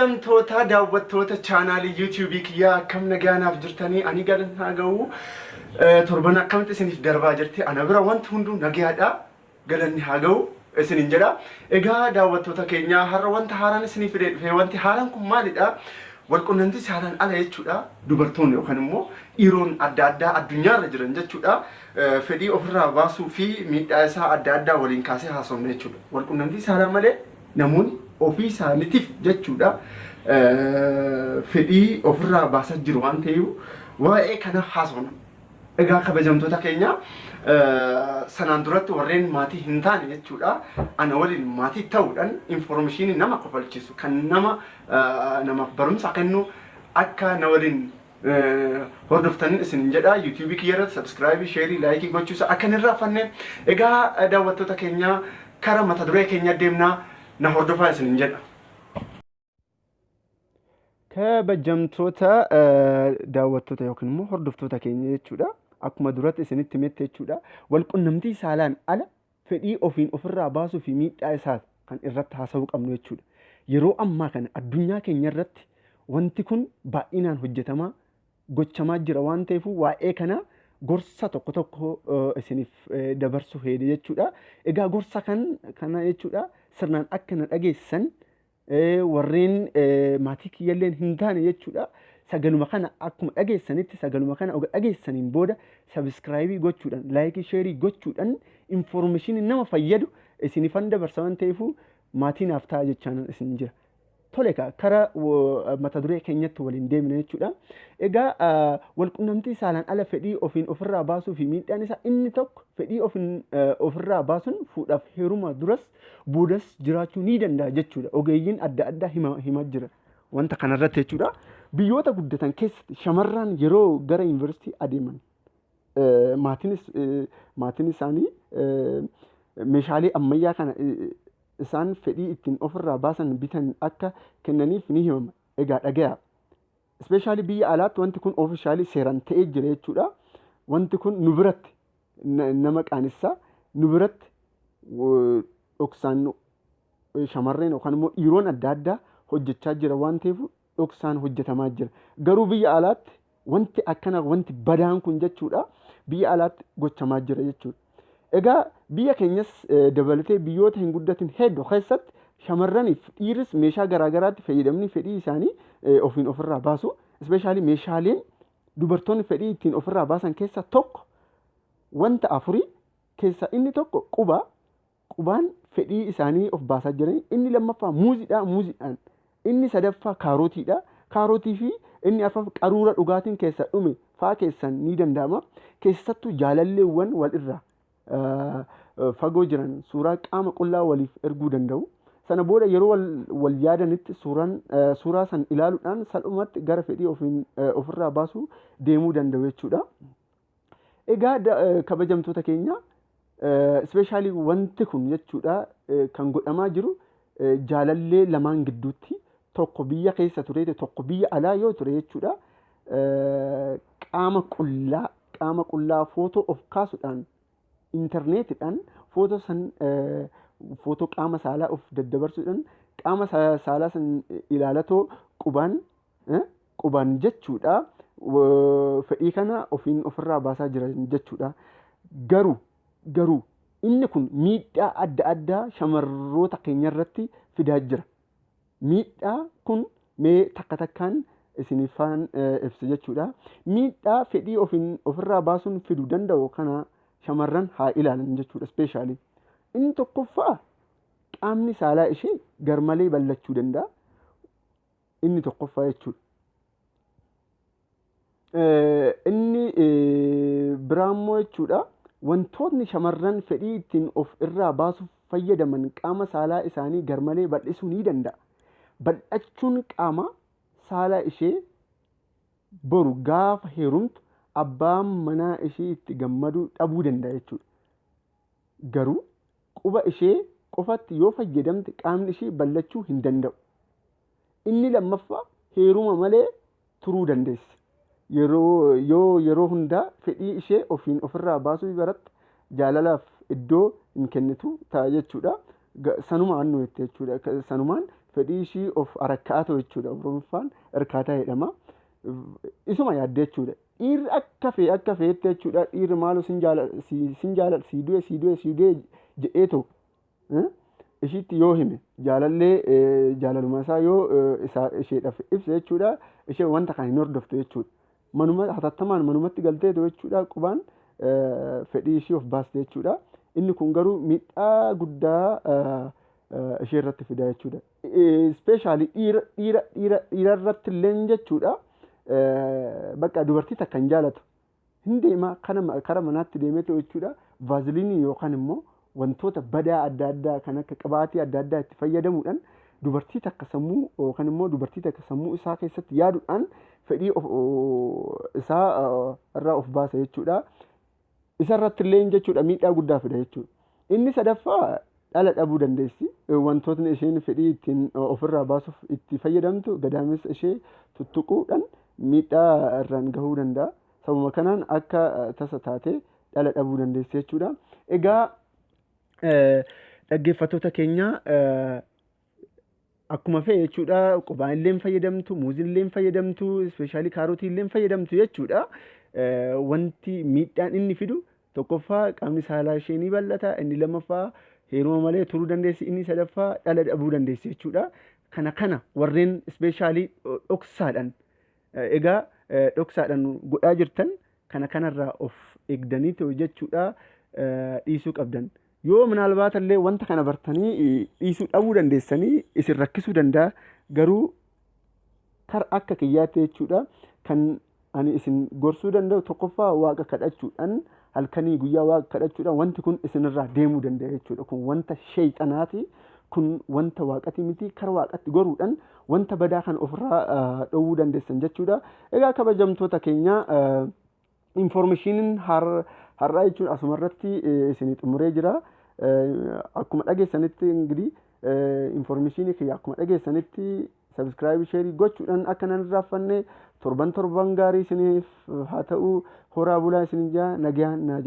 Kabajamtoota daawwattoota chaanaalii yuutuubii kiyyaa, akkam nagaanaaf jirtanii? Ani galan haa ga'u. Torban akkamitti isiniif darbaa jirti? Ana bira wanti hunduu nagaadha. Galanni haa ga'u isinin jedha. Egaa daawwattoota keenya, har'a wanta haaraan isinii fidee dhufe. Wanti haaraan kun maalidha? Walqunnamtii saalaan ala jechuudha. Dubartoonni yookaan immoo dhiiroon adda addaa addunyaarra jiran jechuudha. Fedhii ofirraa baasuu fi miidhaa isaa adda addaa waliin kaasee haasofna jechuudha. Walqunnamtii saalaa malee namoonni ofii isaaniitiif jechuudha fedhii ofirraa baasaa jiru waan ta'eef, waa'ee kana haasofna. Egaa kabajamtoota keenya, sanaan duratti warreen maatii hin taane jechuudha ana waliin maatii ta'uudhaan information nama kofalchiisu kan nama namaaf barumsa kennu akka na waliin hordoftan isin jedha. Yuutuubii kiyya irratti subscribe, share, like gochuusa akka hin irraanfanne. Egaa daawwattoota keenya, kara mata duree keenya deemnaa, na hordofaa isin jedha. Kabajamtoota daawwattoota yookiin immoo hordoftoota keenya jechuudha. Akkuma duratti isinitti himetti jechuudha. Walqunnamtii saalaan ala fedhii ofiin ofirraa baasuu fi miidhaa isaa kan irratti haasa'uu qabnu jechuudha. Yeroo ammaa kana addunyaa keenya irratti wanti kun baay'inaan hojjetamaa gochamaa jira waan ta'eef, waa'ee kana gorsa tokko tokko isiniif dabarsuu heede jechuudha. Egaa gorsa kan kana jechuudha sirnaan akka na dhageessan, warreen maatii kiyyalleen hin taane jechuudha. Sagaluma kana akkuma dhageessanitti, sagaluma kana oga dhageessaniin booda subscribe gochuudhaan, like, share gochuudhaan information nama fayyadu isinifan dabarsa waan ta'eef, maatii naaf ta'a jechaan isin jira. Tole, kara mata duree keenyatti waliin deemna jechuudha. Egaa walqunnamtii saalaan ala fedhii ofiin ofirraa baasuu fi miidhaan isaa inni tokko, fedhii ofiin ofirraa baasuun fuudhaaf heeruma duras boodas jiraachuu ni danda'a jechuudha. Ogeeyyiin adda addaa hima jira wanta kanarratti jechuudha. Biyyoota guddatan keessatti shamarran yeroo gara yuunivarsiitii adeeman maatiin isaanii meeshaalee ammayyaa kana isaan fedhii ittiin ofirraa baasan bitan akka kennaniif ni himama. Egaa dhagaya. Especially biyya alaatti wanti kun officially seeraan ta'ee jira jechuudha. Wanti kun nu biratti nama qaanessaa, nu biratti dhoksaan shamarreen yookaan immoo dhiiroon adda addaa hojjechaa jira waan ta'eef, dhoksaan hojjetamaa jira. Garuu biyya alaatti wanti akkana, wanti badaan kun jechuudha, biyya alaatti gochamaa jira jechuudha. Egaa biyya keenyas dabalatee biyyoota hin guddatin hedduu keessatti shamarraniif dhiirris meeshaa garaagaraatti fayyadamanii fedhii isaanii ofiin ofirraa baasu. Especially meeshaaleen dubartoonni fedhii ittiin ofirraa baasan keessaa tokko wanta afurii keessaa inni tokko quba. Qubaan fedhii isaanii of baasaa jiran. Inni lammaffaa muuziidha, muuziidhaan. Inni sadaffaa kaarotiidha. Kaarotii fi inni arfaffaa qaruura dhugaatiin keessa dhume faa keessan ni danda'ama. Keessattuu jaalalleewwan wal irraa fagoo jiran suuraa qaama qullaa waliif erguu danda'u. Sana booda yeroo wal yaadanitti suuraa san ilaaluudhaan salphumatti gara fedhii ofiin ofirraa baasuu deemuu danda'u jechuudha. Egaa kabajamtoota keenya, especially wanti kun jechuudha kan godhamaa jiru jaalallee lamaan gidduutti, tokko biyya keessa ture, tokko biyya alaa yoo ture jechuudha. Qaama qullaa footoo of kaasuudhaan, intarneetidhaan footoo san, footoo qaama saalaa of daddabarsuudhaan, qaama saalaa san ilaalatoo qubaan jechuudha fedhii kana ofiin ofirraa baasaa jiran jechuudha. Garuu inni kun miidhaa adda addaa shamarroota keenya irratti fidaa jira. Miidhaa kun mee takka takkaan isiniifaan ibsa jechuudha. Miidhaa fedhii ofiin ofirraa baasuun fiduu danda'u kana shamarran haa ilaalan jechuudha especially. Inni tokkoffaa qaamni saalaa ishee garmalee bal'achuu danda'a. Inni tokkoffaa jechuudha. Inni biraa immoo jechuudha, wantootni shamarran fedhii ittiin of irraa baasuuf fayyadaman qaama saalaa isaanii garmalee bal'isuu ni danda'a. Bal'achuun qaama saalaa ishee boru gaafa heerumtu abbaan manaa ishee itti gammaduu dhabuu danda'a jechuudha. Garuu quba ishee qofatti yoo fayyadamte qaamni ishee bal'achuu hin danda'u. Inni lammaffaa heeruma malee turuu dandeessi. Yeroo hundaa fedhii ishee ofiin ofirraa baasuu baratte, jaalalaaf iddoo hin kennitu ta'a jechuudha. Sanumaan nu jette jechuudha. Sanumaan Fedhii ishii of arakka'atu jechuudha. Oromoffaan irkaataa jedhama. Isuma yaadde jechuudha. Dhiirri akka fee akka feetti jechuudha. Dhiirri maaloo sin jaaladha sin jaaladha sii du'e sii du'e sii du'e jedheetoo ishiitti yoo hime, jaalallee jaalaluma isaa yoo isaa isheedhaaf ibse jechuudha, ishee wanta kana hin hordoftu jechuudha. Manuma hatattamaan manumatti galteetu jechuudha, qubaan fedhii ishii of baaste jechuudha. Inni kun garuu miidhaa guddaa ishee irratti fida jechuudha. Especially dhiira dhiira dhiira dhiira irratti illee jechuudha. Bakka dubartii takka hin jaalatu. Hin deema kara manaatti deemeetu jechuudha. Vaaziliinii yookaan immoo wantoota badaa adda addaa kan akka qibaatii adda addaa itti fayyadamuudhaan dubartii takka sammuu yookaan immoo dubartii takka sammuu isaa keessatti yaaduudhaan fedhii isaa irraa of baasa jechuudha. Isa irratti illee jechuudha miidhaa guddaa fida jechuudha. Inni sadaffaa dhala dhabuu dandeessi. Wantootni isheen fedhii ittiin ofirraa baasuuf itti fayyadamtu gadaamessa ishee tuttuquudhaan miidhaa irraan gahuu danda'a. Sababuma kanaan akka tasa taatee dhala dhabuu dandeessi jechuudha. Egaa dhaggeeffattoota keenya, akkuma fe'e jechuudha, qubaan illee fayyadamtu, muuzii illee fayyadamtu, especially kaarotii illee fayyadamtu jechuudha. Wanti miidhaan inni fidu, tokkoffaa qaamni saalaa ishee ni bal'ata, inni lammaffaa heeruma malee turuu dandeessi, inni sadaffaa dhala dhabuu dandeessi jechuudha. Kana warreen especially dhoksaadhaan, egaa dhoksaadhaan godhaa jirtan, kana kanarraa of eegdaniitu jechuudha dhiisuu qabdan. Yoo minaalbaata illee wanta kana bartanii dhiisuu dhabuu dandeessanii isin rakkisuu danda'a. Garuu kara akka kiyyaatti jechuudha kan ani isin gorsuu danda'u, tokkoffaa waaqa kadhachuudhaan, halkanii guyyaa waaqa kadhachuudhaan wanti kun isinirraa deemuu danda'a jechuudha. Kun wanta sheexanaati. Kun wanta waaqati miti. Kara waaqatti goruudhaan wanta badaa kan ofirraa dhowwuu dandeessan jechuudha. Egaa kabajamtoota keenya, informationiin har'aa jechuun asumarratti isinii xumuree jira. Akkuma dhageessanitti ingidihi informationii kiyya akkuma dhageessanitti subscribe, share gochuudhaan akka nan irraanfanne. Torban torban gaarii isiniif haa ta'u. Horaa bulaa isin jaa, nagaan naa.